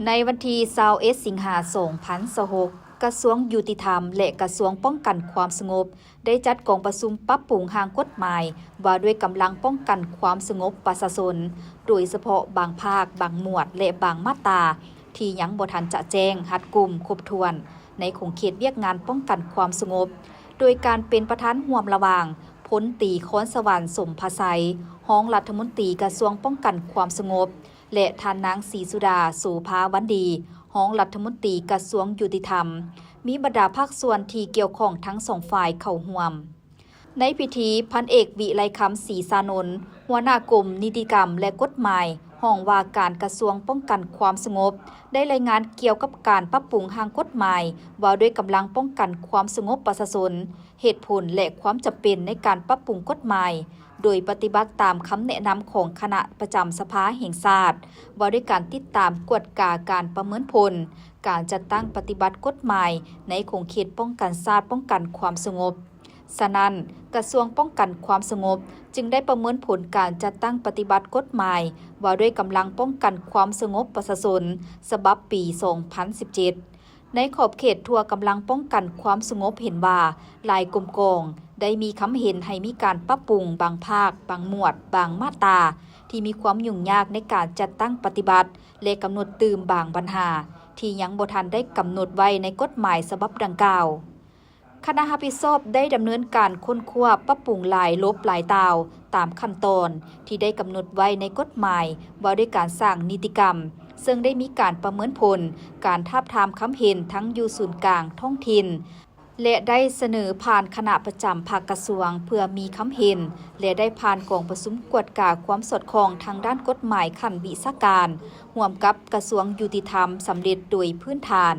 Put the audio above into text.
ໃນວັນທີຊາວເອັດ ສິງຫາ ສອງພັນຊາວຫົກ ກະຊວງຍຸຕິທຳ ແລະ ກະຊວງປ້ອງກັນຄວາມສະຫງົບ ໄດ້ຈັດກອງປະຊຸມປັບປຸງຮ່າງກົດໝາຍວ່າດ້ວຍກຳລັງປ້ອງກັນຄວາມສະຫງົບປະຊາຊົນ, ໂດຍສະເພາະບາງພາກ, ບາງໝວດ ແລະ ບາງມາດຕາ ທີ່ຍັງບໍ່ທັນຈະແຈ້ງ, ຮັດກຸມ, ຄົບຖ້ວນ ໃນຂົງເຂດວຽກງານປ້ອງກັນຄວາມສະຫງົບ, ໂດຍການເປັນປະທານຮ່ວມລະຫວ່າງ ພົນຕີ ຄອນສະຫວັນ ສົມພະໄຊ ຮອງລັດຖະມົນຕີກະຊວງປ້ອງກັນຄວາມສະຫງົບ ແລະ ທ່ານນາງ ສີສຸດາ ໂສພາວັນດີ ຮອງລັດຖະມົນຕີກະຊວງຍຸຕິທຳ, ມີບັນດາພາກສ່ວນທີ່ກ່ຽວຂ້ອງທັງສອງຝ່າຍເຂົ້າຮ່ວມ. ໃນພິທີ, ພັນເອກ ວິໄລຄຳ ສີສານົນ ຫົວໜ້າກົມນິຕິກຳ ແລະ ກົດໝາຍ ຫ້ອງວ່າການກະຊວງປ້ອງກັນຄວາມສະຫງົບ ໄດ້ລາຍງານກ່ຽວກັບການປັບປຸງຮ່າງກົດໝາຍວ່າດ້ວຍກຳລັງປ້ອງກັນຄວາມສະຫງົບປະຊາຊົນ, ເຫດຜົນ ແລະ ຄວາມຈຳເປັນໃນການປັບປຸງກົດໝາຍ ໂດຍປະຕິບັດຕາມຄຳແນະນຳຂອງຄະນະປະຈຳສະພາແຫ່ງຊາດ ວ່າດ້ວຍການຕິດຕາມກວດກາການປະເມີນຜົນການຈັດຕັ້ງປະຕິບັດກົດໝາຍໃນຂົງເຂດປ້ອງກັນຊາດ, ປ້ອງກັນຄວາມສະຫງົບ. ສະນັ້ນ, ກະຊວງປ້ອງກັນຄວາມສະຫງົບຈຶ່ງໄດ້ປະເມີນຜົນການຈັດຕັ້ງປະຕິບັດກົດໝາຍວ່າດ້ວຍກຳລັງປ້ອງກັນຄວາມສະຫງົບປະຊາຊົນ ສະບັບປີສອງພັນສິບເຈັດ ໃນຂອບເຂດທົ່ວກຳລັງປ້ອງກັນຄວາມສະຫງົບເຫັນວ່າ ຫຼາຍກົມກອງໄດ້ມີຄຳເຫັນໃຫ້ມີການປັບປຸງບາງພາກ, ບາງໝວດ, ບາງມາດຕາ ທີ່ມີຄວາມຫຍຸ້ງຍາກໃນການຈັດຕັ້ງປະຕິບັດ ແລະ ກຳນົດຕື່ມບາງບັນຫາ ທີ່ຍັງບໍ່ທັນໄດ້ກຳນົດໄວ້ໃນກົດໝາຍສະບັບດັ່ງກ່າວ. ຄະນະຮັບຜິດຊອບໄດ້ດຳເນີນການຄົ້ນຄວ້າປັບປຸງຫຼາຍລົບຫຼາຍຕ່າວຕາມຂັ້ນຕອນທີ່ໄດ້ກຳນົດໄວ້ໃນກົດໝາຍວ່າດ້ວຍການສ້າງນິຕິກຳ, ເຊິ່ງໄດ້ມີການປະເມີນຜົນການທາບທາມຄຳເຫັນທັງຢູ່ສູນກາງທ້ອງຖິ່ນ ແລະ ໄດ້ສະເໜີຜ່ານຄະນະປະຈຳພັກກະຊວງເພື່ອມີຄຳເຫັນ ແລະ ໄດ້ຜ່ານກອງປະຊຸມກວດກາຄວາມສອດຄ່ອງທາງດ້ານກົດໝາຍຂັ້ນວິຊາການ ຮ່ວມກັບກະຊວງຍຸຕິທຳສຳເລັດໂດຍພື້ນຖານ.